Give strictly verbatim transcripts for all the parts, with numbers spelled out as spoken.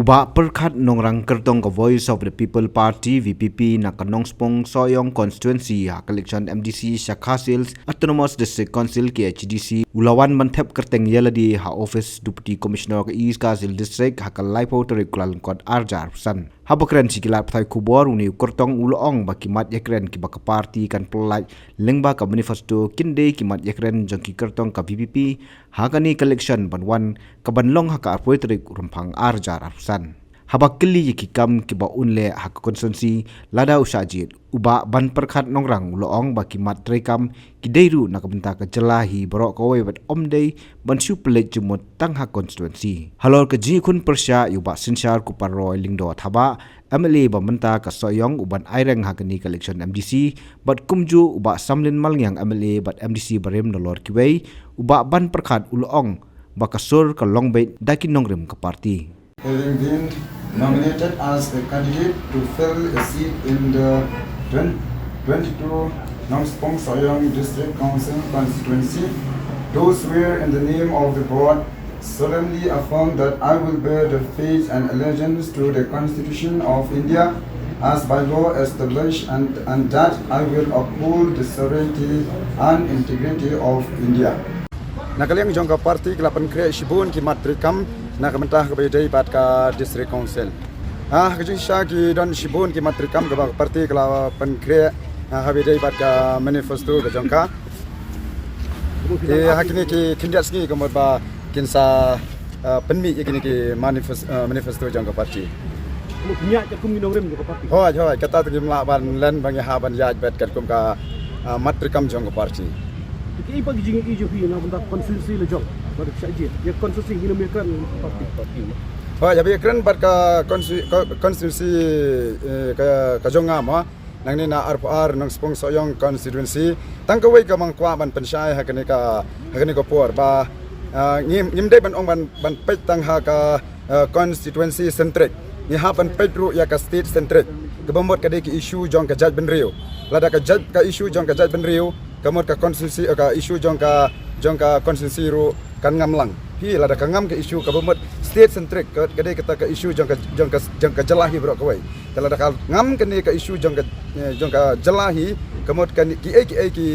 Bah Pyrkhat Nongrang, kyrtong ka Voice of the People Party, V P P, na ka Nongspong Sohiong Constituency, ha ka election M D C sha Khasi Hills Autonomous District Council, K H A D C, u la wan ban thep kyrteng ïa lade ha office Deputy Commissioner ka East Khasi Hills District ha ka laiphew tarik Kyllalyngkot arhajar arphew san. Haba kren sha ki lad pathai khubor, une u kyrtong u la ong ba ki mat ïakren kiba ka party kan pyllait lyngba ka manifesto kin dei ki mat ïakren jong ki kyrtong ka V P P ha kane ka election ban wan, kaban long ha ka arphew tarik Rymphang arhajar arphew san. Haba kylli ïa ki kam kiba un leh ha ka constituency lada u shah jied, u Bah Ban Pyrkhat Nongrang u la ong ba ki mat treikam ki dei ruh na ka bynta ka jylla hi baroh kawei bad ym dei ban shu pynleit jingmut tang ha constituency. Halor ka jingïakhun pyrshah ïa u Bah Synshar Kupar Roy Lyngdoh Thabah, M L A ba mynta ka Sohiong, u ban aireng ha kane ka election M D C, bad kumjuh u Bah Samlin Malngiang, M L A bad M D C barim nalor kiwei, u Bah Ban Pyrkhat u la ong ba ka sur ka long beit da ki nongrim ka party. Having been nominated as a candidate to fill a seat in the twenty twenty-two Nongspong Sohiong District Council constituency, do swear in the name of the God, solemnly affirm that I will bear the faith and allegiance to the Constitution of India as by law established, and, and that I will uphold the sovereignty and integrity of India. Na ka liang jong ka party ki la pynkhreh shibun ki mat treikam na ka bynta kaba ïadei bad ka District Council. Ha ka jingshisha ki don shibun ki mat treikam kaba ka party ka la pynkhreh, ha, kaba ïadei bad ka manifesto ka jong ka. Te ha kine ki khyndiat sngi ka mut ba kin sa, ah, pynmih ïa kine ki manifes-, ah, manifesto jong ka party. Mo pynïaid katkum ki nongrim jong ka party. Hooid, hooid, kata te ngim lah ban len ba ngi hap ban ïaid bad katkum ka, ah, mat treikam jong ka party. Te kiei pat ki jingïohi jong phi na bynta constituency la jong, bad shah jied ïa constituency, ngin ym ïakren party, party. Hooid, haba ïakren bad ka consti-, ka constituency, eh, ka, ka jong nga mo. Nangne na arphew ar Nongspong Sohiong constituency, tang kawei kaba nga kwah ban pynshai ha kane ka, ha kane ka por ba, ah, ngim, ngim dei ban ong ban, ban peit tang ha ka, ah, constituency centric. Ngi hap ban peit ruh ïa ka state centric. Kaba mut ka dei ka issue jong ka jaitbynriew. Lada ka jait, ka issue jong ka jaitbynriew, ka mut ka constituency, eh, ka issue jong ka, jong ka constituency ruh kan ngam lang. Phi, lada ka ngam ka issue kaba mut state centric, ka, ka dei kata ka issue jong ka, jong ka, jong ka jylla hi baroh kawei. Te lada ka ngam kane ka issue jong ka, eh, jong ka jylla hi, ka mut kane kiei kiei ki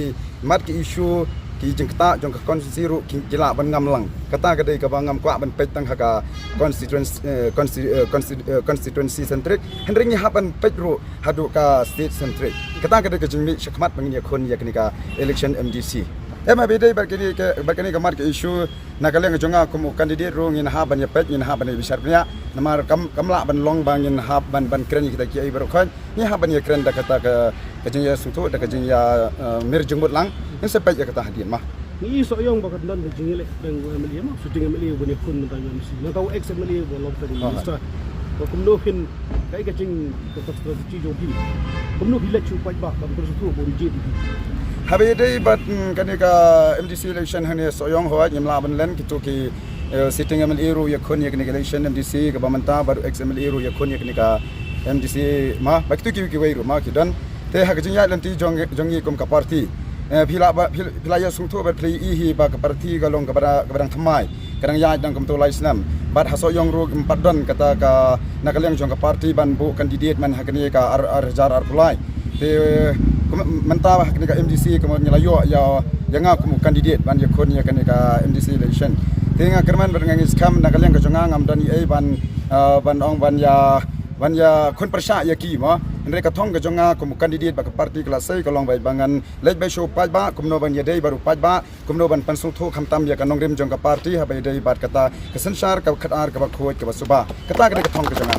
mat ki issue ki jingktah jong ka constituency ruh ki, ki lah ban ngam lang. Kata ka dei kaba ngam kwah ban peit tang ha ka constituency, eh, consti-, eh, consti-, eh, constituency centric. Hynrei ngi hap ban peit ruh haduh ka state centric. Kata ka dei ka jingmih shakhmat ba ngin ïakhun ïa kane ka election M D C. Em, haba ïadei bad kane ka, bad kane ka mat ka issue, na ka liang jong nga kum u candidate ruh ngin hap ban ïa peit, ngin hap ban ïa bishar bniah. Namar kam, kam lah ban long ba ngin hap ban, ban kren ïa kita kiei baroh khoit. Ngi hap ban ïa kren da kata ka, ka jingïasngewthuh, da ka jingïa, eh, mir jingmut lang. Ngin sa peit ïa kata hadien mo. Ngi i Sohiong ba ka dang don ka jingïaleh dang u M L A mo, sitting M L A ban ïakhun mynta u M C. Nangta u ex M L A ba long tang minister. Ba kumno phin, kaei ka jing, ka, ka strategy jong phi. Kumno phi leit sha u paidbah ban pynsngewthuh ba un jied ïa phi. Haba ïadei bad, mm, kane ka M D C election hangne Sohiong, hooid, ngim lah ban len, kito ki, eh, sitting M L A ruh ïakhun ïa kane ka election M D C kaba mynta, bad u ex M L A ruh ïakhun ïa kane ka M D C mo, bad kito ki, kiwei ruh mo ki don. Te ha ka jingïaid lynti jong, jong ngi kum ka party, eh, phi lah ba, phi, phi lah ïasngewthuh bad phi lah ïohi ba ka party ka long kaba da, kaba dang thymmai, ka dang ïaid dang kumto lai snem. Bad ha Sohiong ruh kim pat don kata ka, na ka liang jong ka party ban buh candidate man ha kane ka ar, ar hajar arphew lai. Te, kum, mynta ba ha kane ka M D C kumno ngi la ïoh ïa, ïa nga kum u candidate ban ïakhun ïa kane ka M D C election. Te nga kyrmen bad nga ngeit skhem na ka liang ka jong nga ngam don ei ei ban, eh, ban ong ban ïa, ban ïakhun pyrshah ïa ki mo. Hynrei ka thong ka jong nga kum u candidate bad ka party ka la sei ka long ba, ba ngan leit beit sha u paidbah, kumno ban ïadei bad u paidbah, kumno ban pynsngewthuh khamtam ïa ka nongrim jong ka party, haba ïadei bad kata ka synshar kaba khatar kaba khuid kaba suba. Kata ka dei ka thong ka jong nga.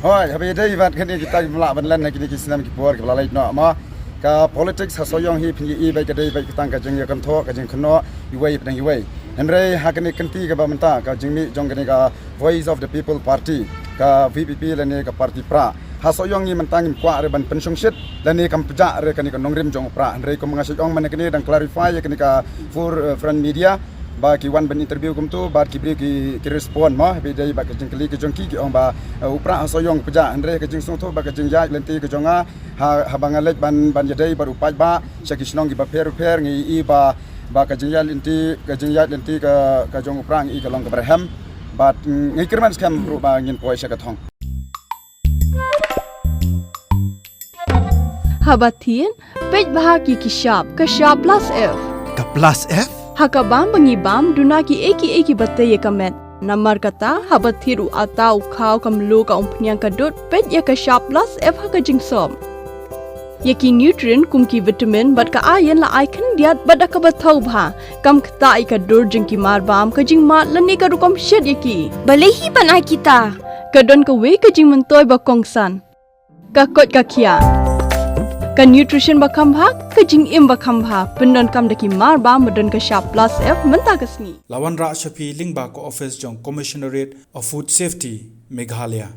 Hooid, haba ïadei bad kane kita kim lah ban len ha kine ki snem ki por kiba la leit noh mo. Ka politics ha Sohiong hi phin ïohi beit ka dei beit tang ka jingïakynthoh, ka jingkynnoh iwei pa dang iwei. Hynrei ha kane ka kynti kaba mynta, ka jingmih jong kane ka Voice of the People Party, ka V P P lane ka party Prah. Ha Sohiong ngi mynta ngim kwah re ban pynshongshit lane kam pjah re kane ka nongrim jong u Prah. Hynrei kum nga shait ong mynne kane dang clarify ïa kane ka for, eh, front media ba ki wan ban interview kumto bad ki briew ki, ki respond mo, haba ïadei bad ka jingkylli ka jong ki, ki ong ba, eh, u Prah ha Sohiong pjah. Hynrei ka jingsngewthuh bad ka jingïaid lynti ka jong nga, ha, haba nga leit ban, ban ïadei bad u paidbah sha ki shnong kiba pher pher, ngi i ba, ba ka jingïaid lynti, ka jingïaid lynti ka, ka jong u Prah ngi i ka long kaba rhem. Bad ngi kyrmen skhem ruh ba ngin poi sha ka thong. Haba thied, peit bha ki ki shap, ka shap plus F. Ka plus F? Ha ka bam ba ngi bam, duna ki ei ki ei ki ba tei ïa ka met. Namar kata, haba thied u atta u khaw ka mluh ka umphniang ka dud, peit ïa ka shap plus F ha ka jingsop. Ïa ki nutrient kum ki vitamin bad ka iron la ai khyndiat bad da kaba thaw bha. Kam ktah ïa ka dur jong ki mar bam, ka jingmad lane ka rukom shet ïa ki. Balei hi ban ai kita? Ka don kawei ka jingmyntoi ba kongsan. Ka koit ka khiah. Ka nutrition ba kham bha, ka jingim ba kham bha. Pyndonkam da ki mar bam ba don ka shap plus F mynta ka sngi. La wanrah sha phi lyngba ka office jong Commissionerate of Food Safety, Meghalaya.